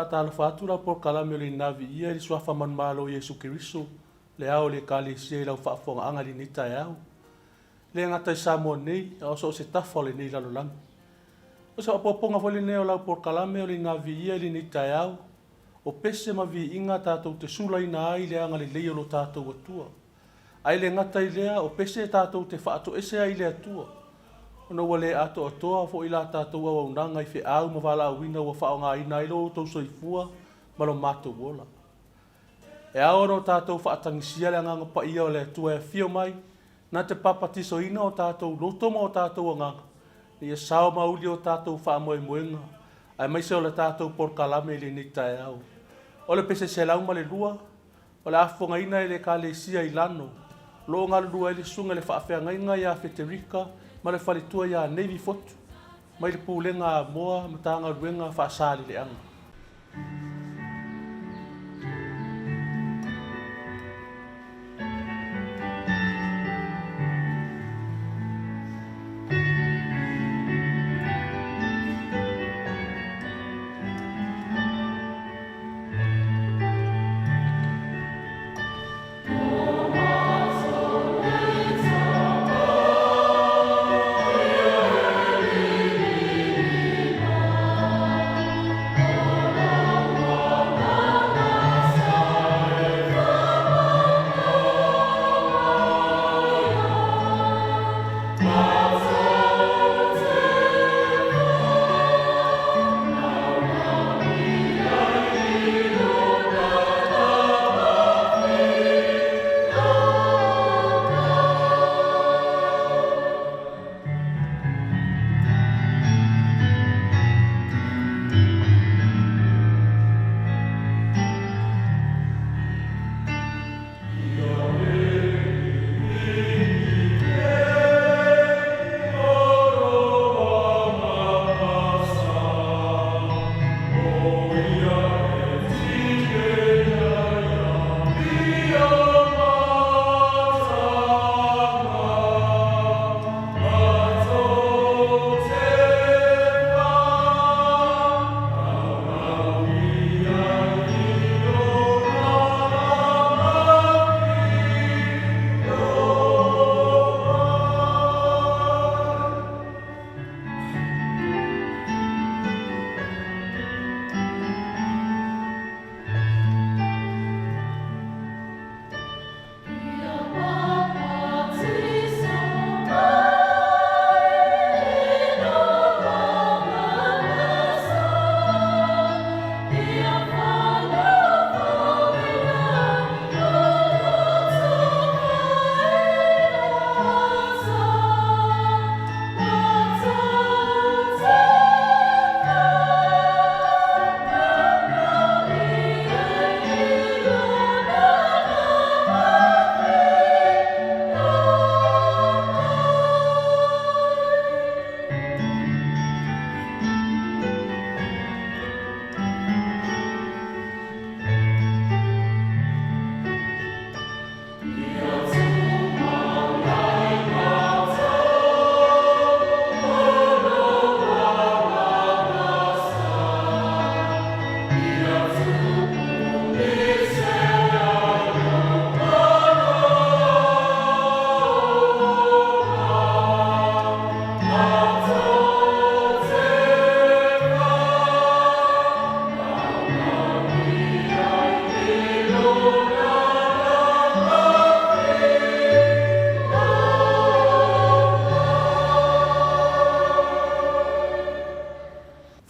faatalofa atu lau polokalame o le Ina Viia i le Suafa Manumalo o Iesu Keriso, le Ao o le Ekalesia i lau faafofogaaga i lenei taeao. E le gata i Samoa nei, a o so o se tafa o lenei lalolagi. O se faaopoopoga foi lenei o lau polokalame o le Ina Viia i lenei taeao, o pese ma viiga tatou te sulaina ai le agalelei o lo tatou Atua. Ae le gata i lea, o pese tatou te faatoese ai i le Atua, ona ua le atoatoa foi la tatou auaunaga i feau ma valaauina ua faaaogaina ai lo outou soifua ma lo matou ola. E ao ona o tatou faatagisia le Agaga Paia o le Atua e afio mai, na te papatisoina o tatou loto ma o tatou agaga, ina ia sao ma uli o tatou faamoemoega, aemaise o le tatou polokalame i lenei taeao. O le pese 102, O le a fofogaina e le Ekalesia i Lano, o lo o galulue ai le Susuga i le Faafeagaiga ia Feterika ma le faletua ia Navy Fotu, mai le Pulega a Amoa, Matagaluega Faasaleleaga.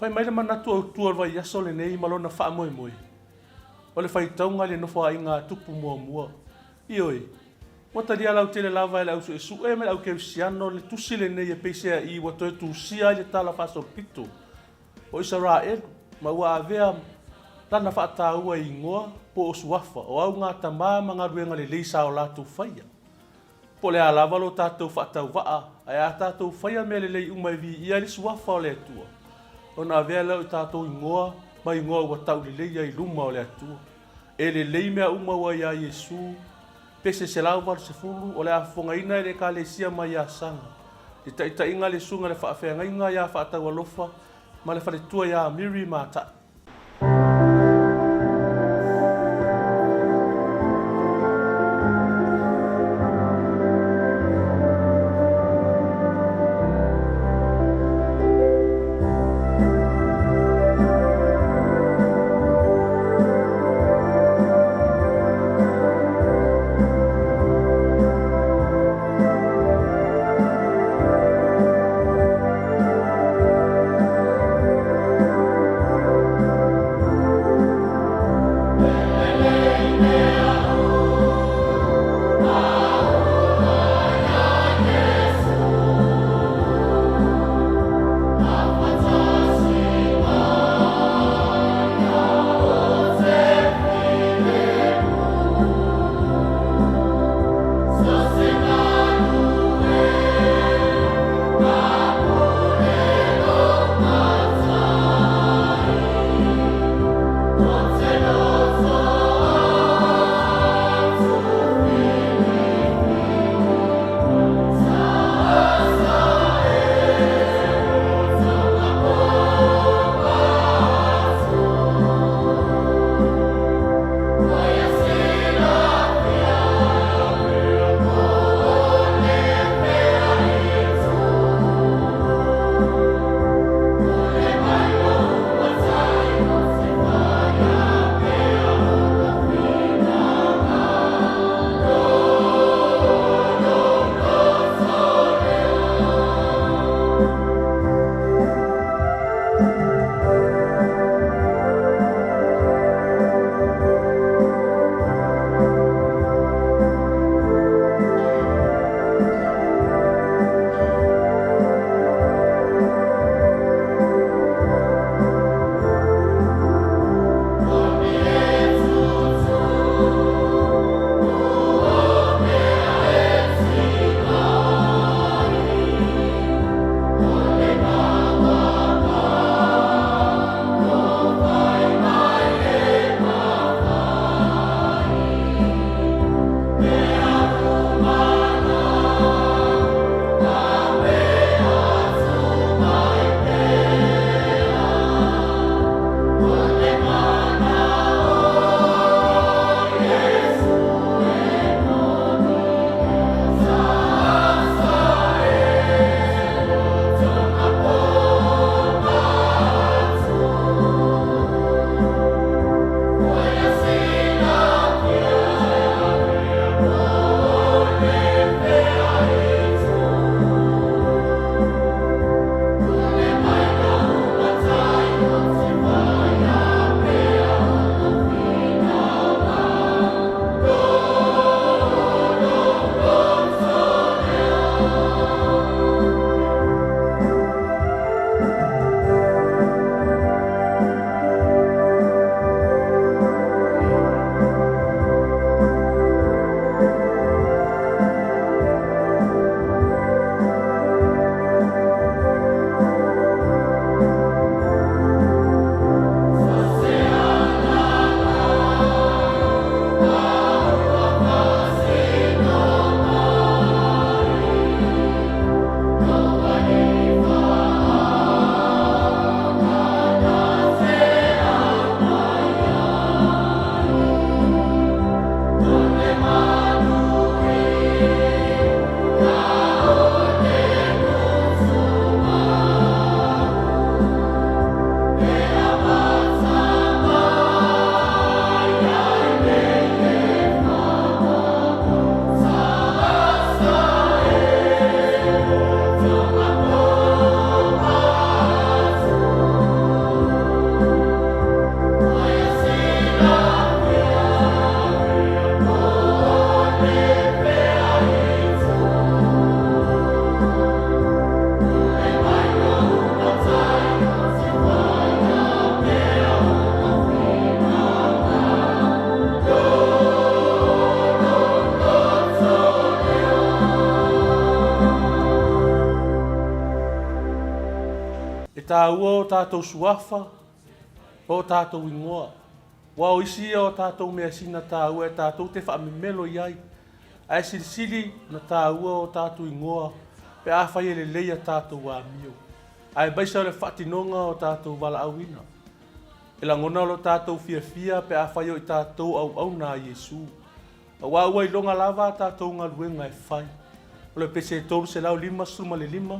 Fai mai le manatu autu o le vaiaso lenei ma lona faamoemoe, o le faitauga i le nofoaiga a Tupu muamua. Ioe, ua talia lautele lava e le au suesue ma le au kerisiano le tusi lenei e peiseai ua toe tusia ai le tala faasolopito o Isaraelu ma ua avea lana faataua i igoa po o suafa o auga tama ma galuega lelei sa o latou faia. Po o le a lava lo tatou faatauvaa, ae a tatou faia mea lelei uma e viia ai le suafa o le Atua, ona avea lea o tatou igoa ma igoa ua tauleleia i luma o le Atua. E lelei mea uma ua iā Iesu, pese 180 o le a fofogaina e le Ekalesia mai Asaga, le taitaiga a le Susuga i le Faafeagaiga iā Faataualofa ma le faletua iā Miri Mata'i. taua o tatou suafa ma o tatou igoa, aua o isi ia o tatou measina taua e tatou te faamemelo i ai, ae silisili ona taua o tatou igoa pe afai e lelei a tatou amio, aemaise o le faatinoga o tatou valaauina. E lagona lo tatou fiafia pe afai o i tatou auauna a Iesu, aua ua iloga lava a tatou galuega e fai. O le pese 355,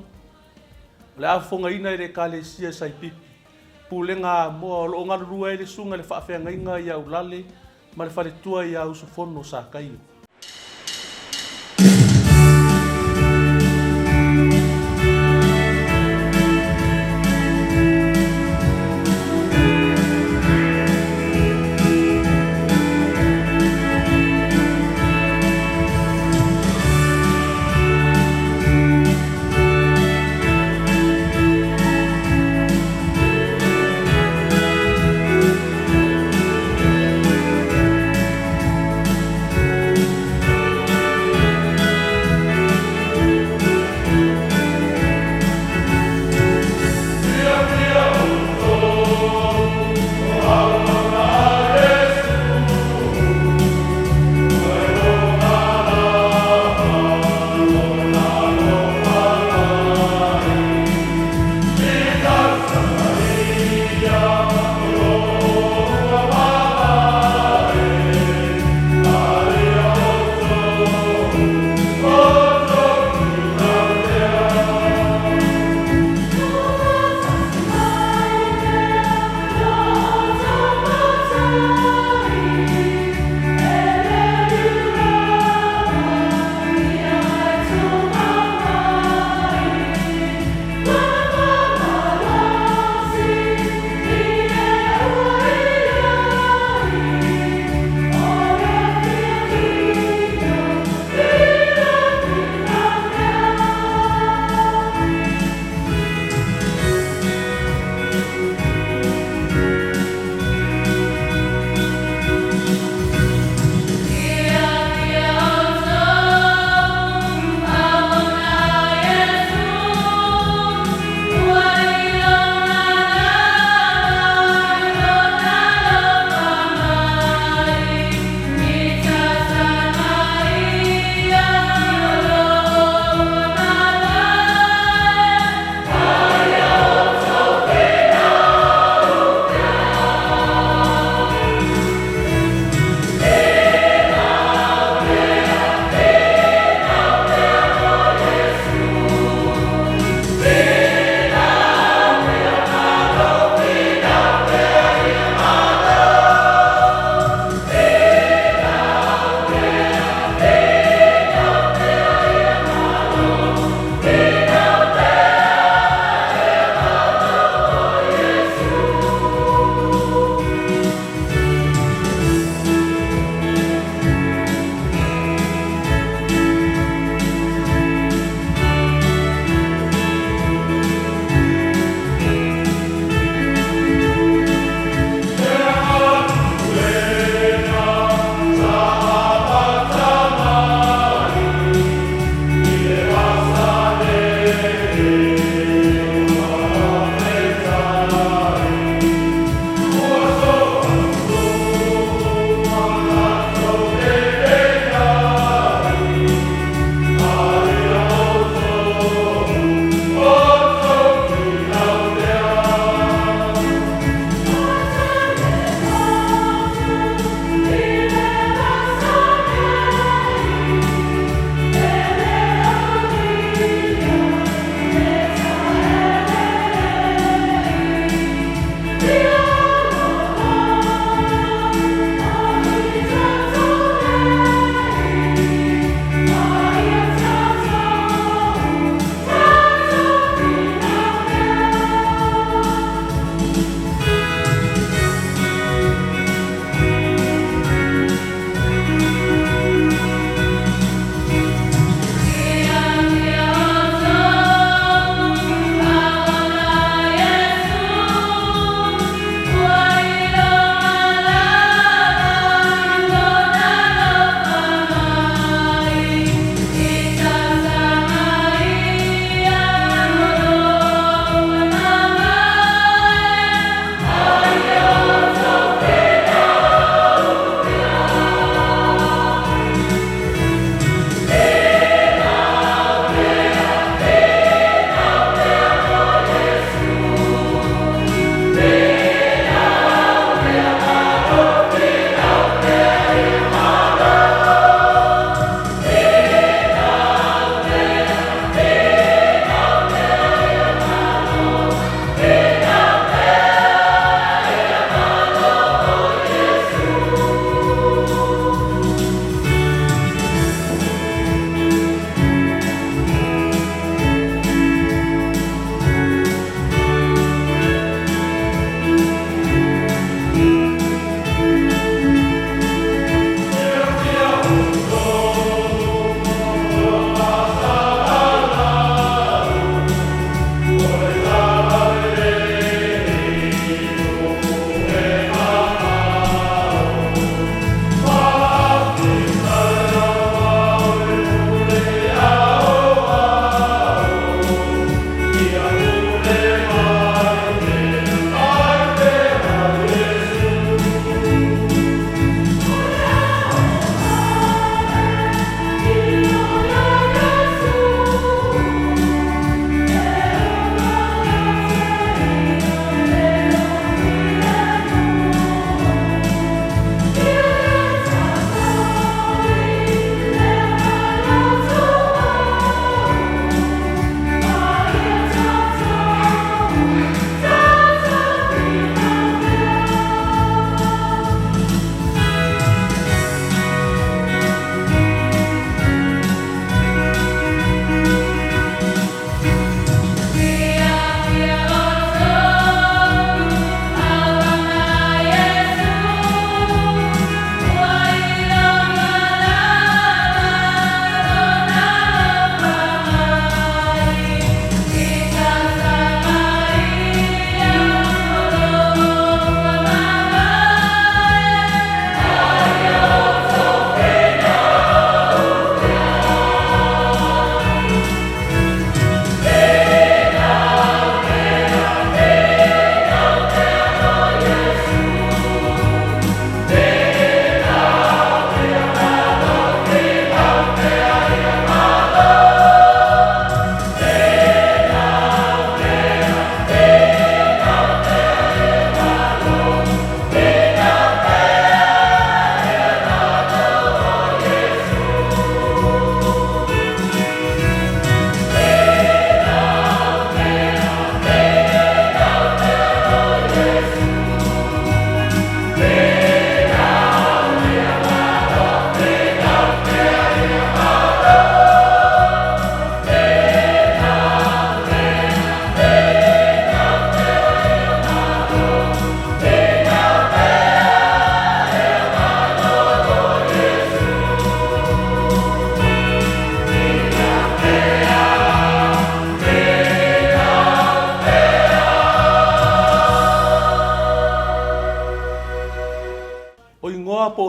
o le a fofogaina e le Ekalesia Saipipi, Pulega Amoa o lo o galulue ai le susuga i le faafeagaiga ia Ulale ma le faletua ia Usufono Sakaio.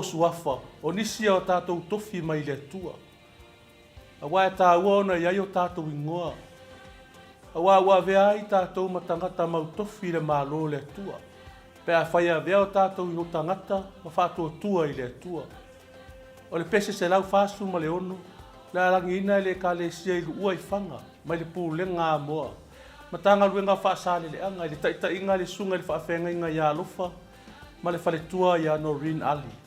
o suafa o nisi ia o tatou tofi mai le Atua. Aua e taua ona i ai o tatou igoa, aua ua avea ai tatou ma tagata mau tofi i le Malo o le Atua, pe afai e avea o tatou igoa tagata ma faatuatua i le Atua. O le pese 146, le alagiina e le Ekalesia i Luua i Faga, mai le Pulega a Amoa, Matagaluega o Faasaleleaga, i le taitaiga a le Susuga i le Faafeagaiga ia Alofa ma le faletua ia Noreen Ali.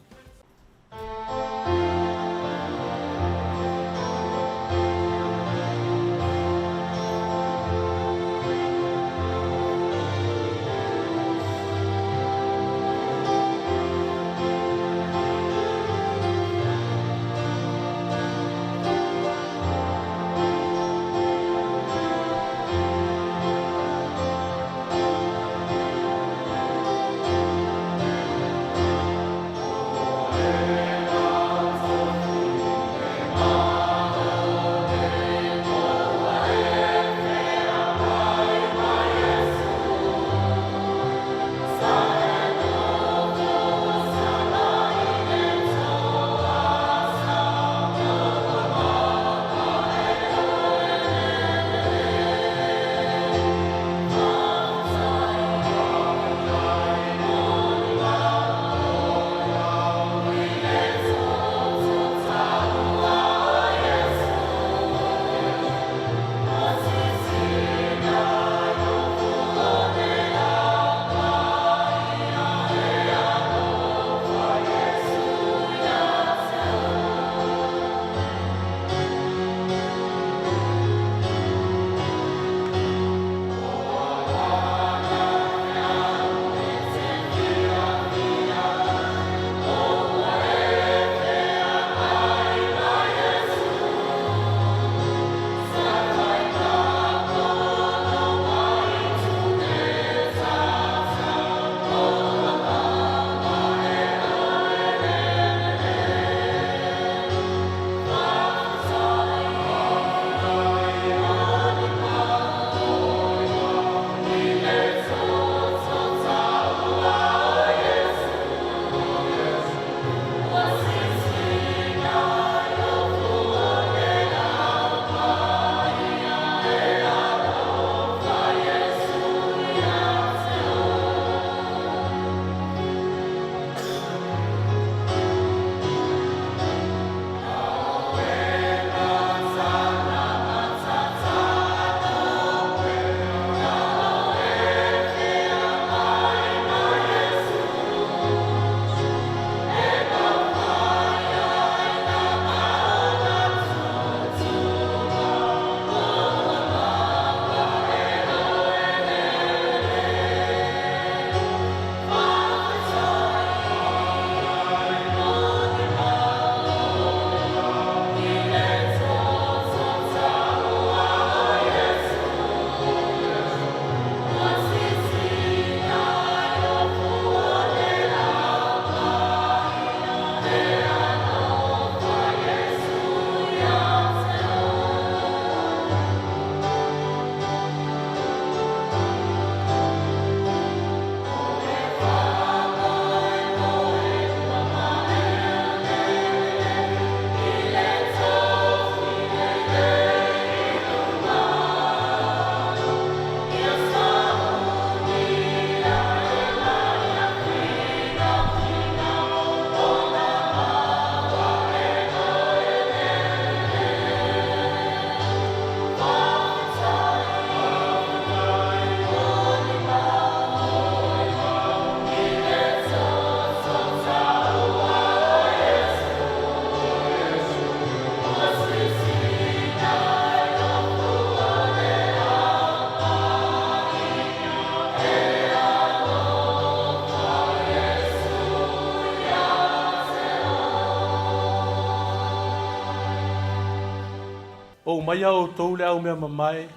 O maia outou le aumea mamae,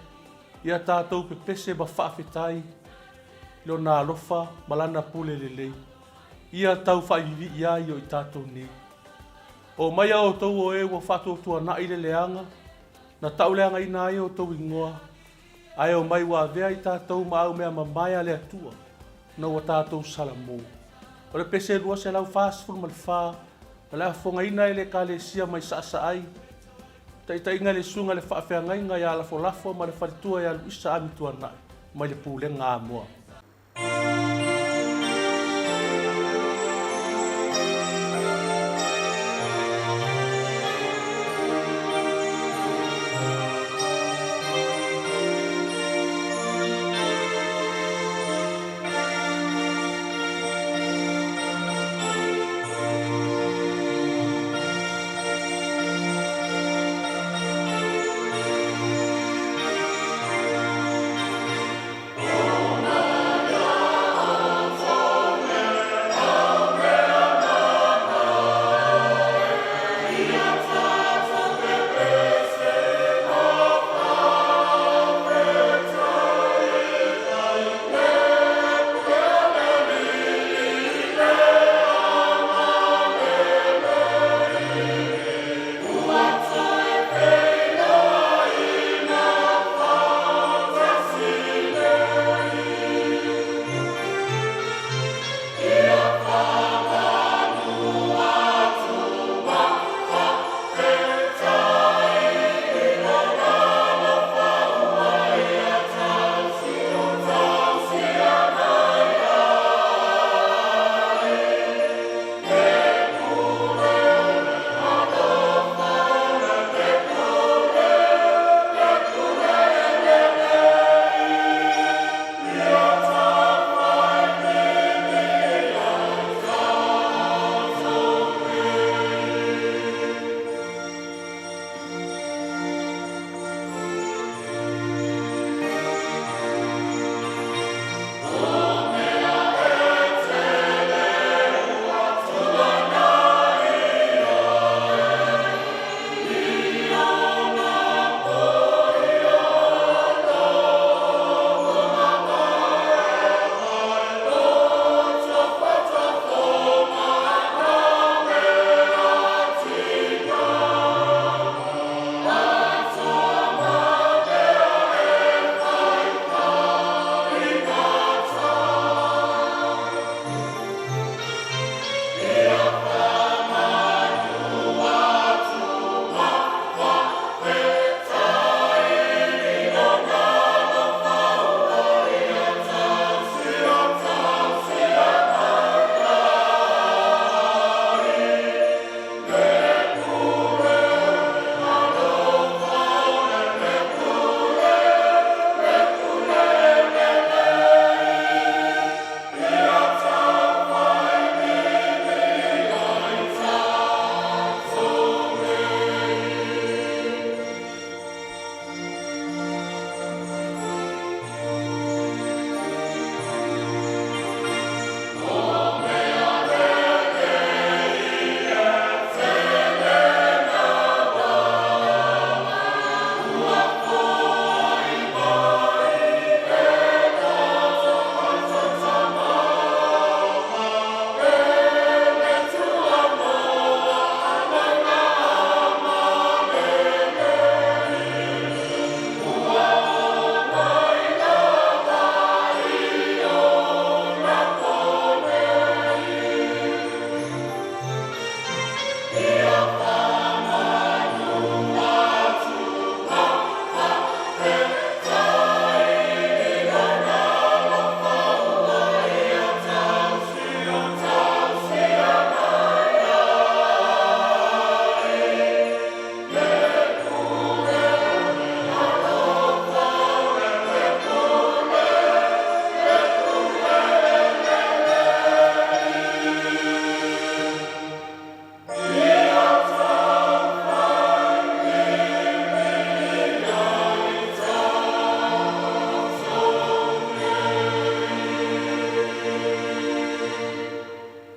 ia tatou pepese ma faafetai i Lona alofa ma Lana pule lelei, ia tau faaiviivii ai o i tatou nei. O maia outou o e ua faatuatuanai le leaga, na tauleagaina ai outou igoa, ae omai ua avea i tatou ma aumea mamae a le Atua, na ua tatou salamo. O le pese 244. O le a fofogaina e le Ekalesia mai Saasaai, taitaiga i le Susuga i le Faafeagaiga ia Lafolafo ma le Faletua ia Luisa Amituanai mai le Pulega Amoa.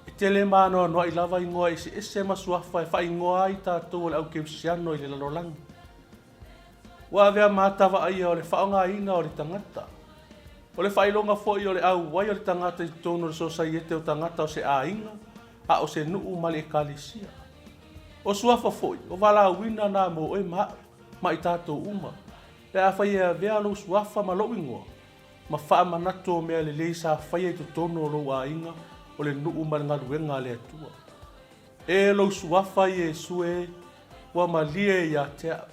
E tele ma anoanoai lava igoa eseese ma suafa e faaigoa ai tatou o le au kerisiano i le lalolagi. Ua avea ma ata vaaia o le faaaogaina o le tagata. O le faailoga foi o le auai o le tagata i totonu o le sosaiete o tagata o se aiga a o se nuu ma le ekalesia. O suafa foi, o valaauina na mo oe ma aʻu, ma i tatou uma, pe afai e avea lou suafa ma lou igoa, ma faamanatu o mea lelei sa faia i totonu o lou aiga, o le nuu ma le galuega a le Atua. E lou suafa Iesu e, ua malie ia te au.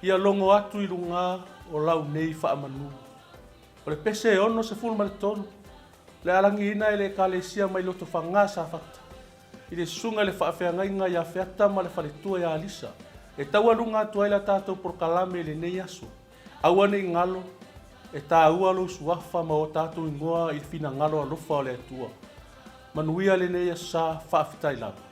Ia logo atu i luga o lau nei faamanu. O le pese e 63, le alagiina e le Ekalesia mai Lotofaga Safata, i le susuga i le faafeagaiga ia Feata ma le faletua ia Alisa, e taualuga atu ai la tatou polokalame i lenei aso. Aua ne i galo, e taua lou suafa ma o tatou igoa i le finagalo alofa o le Atua. Manuia lenei aso sa, faafetai lava.